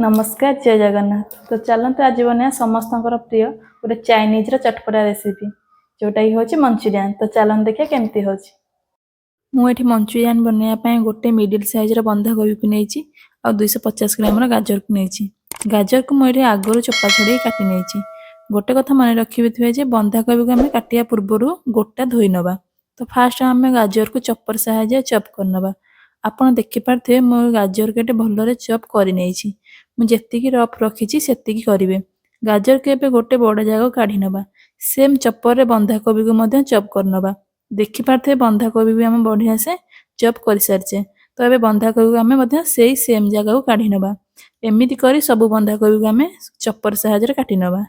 ନମସ୍କାର, ଜୟ ଜଗନ୍ନାଥ। ତ ଚାଲନ୍ତୁ, ଆଜି ବନେଇବା ସମସ୍ତଙ୍କର ପ୍ରିୟ ଗୋଟେ ଚାଇନିଜର ଚଟପଟା ରେସିପି, ଯେଉଁଟାକି ହେଉଛି ମଞ୍ଚୁରିଆନ୍। ତ ଚାଲନ୍ତୁ ଦେଖିବା କେମିତି ହେଉଛି। ମୁଁ ଏଠି ମଞ୍ଚୁରିଆନ୍ ବନେଇବା ପାଇଁ ଗୋଟେ ମିଡ଼ିଲ୍ ସାଇଜ୍ର ବନ୍ଧାକୋବିକୁ ନେଇଛି ଆଉ 250 ଗ୍ରାମର ଗାଜରକୁ ନେଇଛି। ଗାଜରକୁ ମୁଁ ଏଠି ଆଗରୁ ଚୋପା ଛଡ଼େଇ କାଟି ନେଇଛି। ଗୋଟେ କଥା ମନେ ରଖିଥିବେ ଯେ ବନ୍ଧାକୋବିକୁ ଆମେ କାଟିବା ପୂର୍ବରୁ ଗୋଟା ଧୋଇ ନେବା। ତ ଫାଷ୍ଟ ଆମେ ଗାଜରକୁ ଚପର ସାହାଯ୍ୟରେ ଚପ୍ କରିନେବା। ଆପଣ ଦେଖିପାରୁଥିବେ, ମୁଁ ଗାଜରକୁ ଏଠି ଭଲରେ ଚପ୍ କରିନେଇଛି। ମୁଁ ଯେତିକି ରଫ୍ ରଖିଛି, ସେତିକି କରିବେ। ଗାଜରକୁ ଏବେ ଗୋଟେ ବଡ଼ ଜାଗାକୁ କାଢ଼ି ନେବା। ସେମ୍ ଚପରରେ ବନ୍ଧାକୋବିକୁ ମଧ୍ୟ ଚପ୍ କରିନେବା। ଦେଖିପାରୁଥିବେ, ବନ୍ଧାକୋବି ବି ଆମେ ବଢ଼ିଆ ସେ ଚପ୍ କରିସାରିଛେ। ତ ଏବେ ବନ୍ଧାକୋବିକୁ ଆମେ ମଧ୍ୟ ସେଇ ସେମ୍ ଜାଗାକୁ କାଢ଼ି ନେବା। ଏମିତି କରି ସବୁ ବନ୍ଧାକୋବିକୁ ଆମେ ଚପର ସାହାଯ୍ୟରେ କାଟି ନେବା।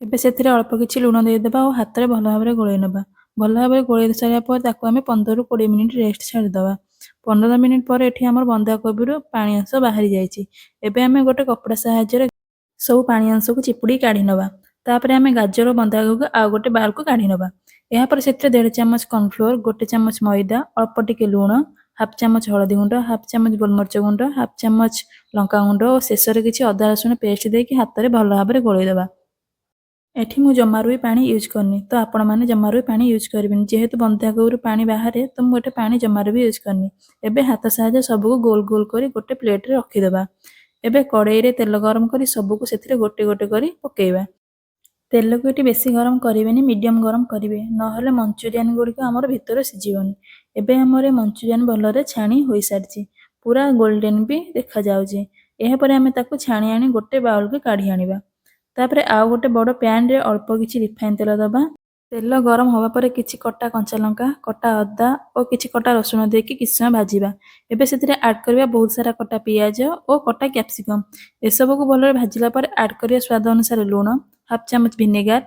ଏବେ ସେଥିରେ ଅଳ୍ପ କିଛି ଲୁଣ ଦେଇଦେବା ଓ ହାତରେ ଭଲ ଭାବରେ ଗୋଳେଇ ନେବା। ଭଲ ଭାବରେ ଗୋଳେଇ ସାରିବା ପରେ ତାକୁ ଆମେ 15ରୁ 20 ମିନିଟ୍ ରେଷ୍ଟ ଛାଡ଼ିଦେବା। 15 ମିନିଟ୍ ପରେ ଏଠି ଆମର ବନ୍ଧାକୋବିରୁ ପାଣି ଅଂଶ ବାହାରି ଯାଇଛି। ଏବେ ଆମେ ଗୋଟେ କପଡ଼ା ସାହାଯ୍ୟରେ ସବୁ ପାଣି ଅଂଶକୁ ଚିପୁଡ଼ି କାଢ଼ି ନେବା। ତାପରେ ଆମେ ଗାଜର, ବନ୍ଧାକୋବିକୁ ଆଉ ଗୋଟେ ବାଉଲକୁ କାଢ଼ି ନେବା। ଏହାପରେ ସେଥିରେ ଦେଢ଼ ଚାମଚ କର୍ଣ୍ଣଫ୍ଲୋର, ଗୋଟେ ଚାମଚ ମଇଦା, ଅଳ୍ପ ଟିକେ ଲୁଣ, ହାଫ୍ ଚାମଚ ହଳଦୀ ଗୁଣ୍ଡ, ହାଫ୍ ଚାମଚ ଗୋଲମରିଚ ଗୁଣ୍ଡ, ହାଫ୍ ଚାମଚ ଲଙ୍କା ଗୁଣ୍ଡ ଓ ଶେଷରେ କିଛି ଅଦା ରସୁଣ ପେଷ୍ଟ ଦେଇକି ହାତରେ ଭଲ ଭାବରେ ଗୋଳେଇ ଦେବା। ଏଠି ମୁଁ ଜମାରୁ ବି ପାଣି ୟୁଜ୍ କରିନି, ତ ଆପଣମାନେ ଜମାରୁ ବି ପାଣି ୟୁଜ୍ କରିବେନି। ଯେହେତୁ ବନ୍ଧାକୋବିରୁ ପାଣି ବାହାରେ, ତ ମୁଁ ଏଠି ପାଣି ଜମାରୁ ବି ୟୁଜ୍ କରିନି। ଏବେ ହାତ ସାହାଯ୍ୟରେ ସବୁକୁ ଗୋଲ ଗୋଲ କରି ଗୋଟେ ପ୍ଲେଟ୍ରେ ରଖିଦେବା। ଏବେ କଡ଼େଇରେ ତେଲ ଗରମ କରି ସବୁକୁ ସେଥିରେ ଗୋଟେ ଗୋଟେ କରି ପକେଇବା। ତେଲକୁ ଏଠି ବେଶୀ ଗରମ କରିବେନି, ମିଡ଼ିୟମ୍ ଗରମ କରିବେ, ନହେଲେ ମଞ୍ଚୁରିଆନ୍ ଗୁଡ଼ିକ ଆମର ଭିତରେ ସିଝିବନି। ଏବେ ଆମର ମଞ୍ଚୁରିଆନ୍ ଭଲରେ ଛାଣି ହୋଇସାରିଛି, ପୁରା ଗୋଲ୍ଡେନ୍ ବି ଦେଖାଯାଉଛି। ଏହାପରେ ଆମେ ତାକୁ ଛାଣି ଆଣି ଗୋଟେ ବାଉଲକୁ କାଢ଼ି ଆଣିବା। ତାପରେ ଆଉ ଗୋଟେ ବଡ଼ ପ୍ୟାନ୍ରେ ଅଳ୍ପ କିଛି ରିଫାଇନ୍ ତେଲ ଦେବା। ତେଲ ଗରମ ହେବା ପରେ କିଛି କଟା କଞ୍ଚା ଲଙ୍କା, କଟା ଅଦା ଓ କିଛି କଟା ରସୁଣ ଦେଇକି କିଛି ସମୟ ଭାଜିବା। ଏବେ ସେଥିରେ ଆଡ଼୍ କରିବା ବହୁତ ସାରା କଟା ପିଆଜ ଓ କଟା କ୍ୟାପ୍ସିକମ୍। ଏସବୁକୁ ଭଲରେ ଭାଜିଲା ପରେ ଆଡ଼୍ କରିବା ସ୍ୱାଦ ଅନୁସାରେ ଲୁଣ, ହାଫ୍ ଚାମଚ ଭିନେଗାର,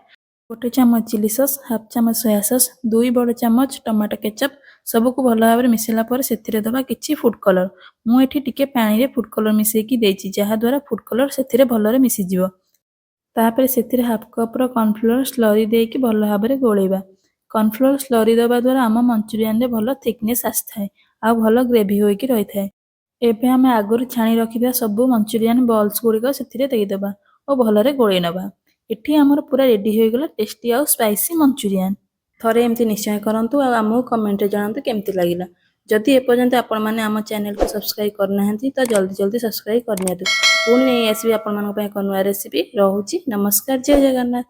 ଗୋଟେ ଚାମଚ ଚିଲି ସସ୍, ହାଫ୍ ଚାମଚ ସୋୟା ସସ୍, 2 ବଡ଼ ଚାମଚ ଟମାଟୋ କେଚପ୍। ସବୁକୁ ଭଲ ଭାବରେ ମିଶାଇଲା ପରେ ସେଥିରେ ଦେବା କିଛି ଫୁଡ଼୍ କଲର୍। ମୁଁ ଏଠି ଟିକେ ପାଣିରେ ଫୁଡ଼୍ କଲର୍ ମିଶାଇକି ଦେଇଛି, ଯାହାଦ୍ୱାରା ଫୁଡ଼୍ କଲର୍ ସେଥିରେ ଭଲରେ ମିଶିଯିବ। ତାପରେ ସେଥିରେ ହାଫ୍ କପ୍ର କର୍ଣ୍ଣଫ୍ଲୋର୍ ସ୍ଲରି ଦେଇକି ଭଲ ଭାବରେ ଗୋଳେଇବା। କର୍ଣ୍ଣଫ୍ଲୋର୍ ସ୍ଲରି ଦେବା ଦ୍ୱାରା ଆମ ମଞ୍ଚୁରିଆନରେ ଭଲ ଥିକନେସ୍ ଆସିଥାଏ ଆଉ ଭଲ ଗ୍ରେଭି ହୋଇକି ରହିଥାଏ। ଏବେ ଆମେ ଆଗରୁ ଛାଣି ରଖିଥିବା ସବୁ ମଞ୍ଚୁରିଆନ୍ ବଲ୍ସ ଗୁଡ଼ିକ ସେଥିରେ ଦେଇଦେବା ଓ ଭଲରେ ଗୋଳେଇ ନେବା। ଏଠି ଆମର ପୁରା ରେଡ଼ି ହୋଇଗଲା ଟେଷ୍ଟି ଆଉ ସ୍ପାଇସି ମଞ୍ଚୁରିଆନ୍। ଥରେ ଏମିତି ନିଶ୍ଚୟ କରନ୍ତୁ ଆଉ ଆମକୁ କମେଣ୍ଟରେ ଜଣାନ୍ତୁ କେମିତି ଲାଗିଲା। ଯଦି ଏପର୍ଯ୍ୟନ୍ତ ଆପଣମାନେ ଆମ ଚ୍ୟାନେଲକୁ ସବସ୍କ୍ରାଇବ୍ କରିନାହାନ୍ତି, ତ ଜଲ୍ଦି ଜଲ୍ଦି ସବସ୍କ୍ରାଇବ୍ କରିନିଅନ୍ତୁ। ପୁଣି ନେଇ ଆସିବି ଆପଣମାନଙ୍କ ପାଇଁ ଏକ ନୂଆ ରେସିପି। ରହୁଛି, ନମସ୍କାର, ଜୟ ଜଗନ୍ନାଥ।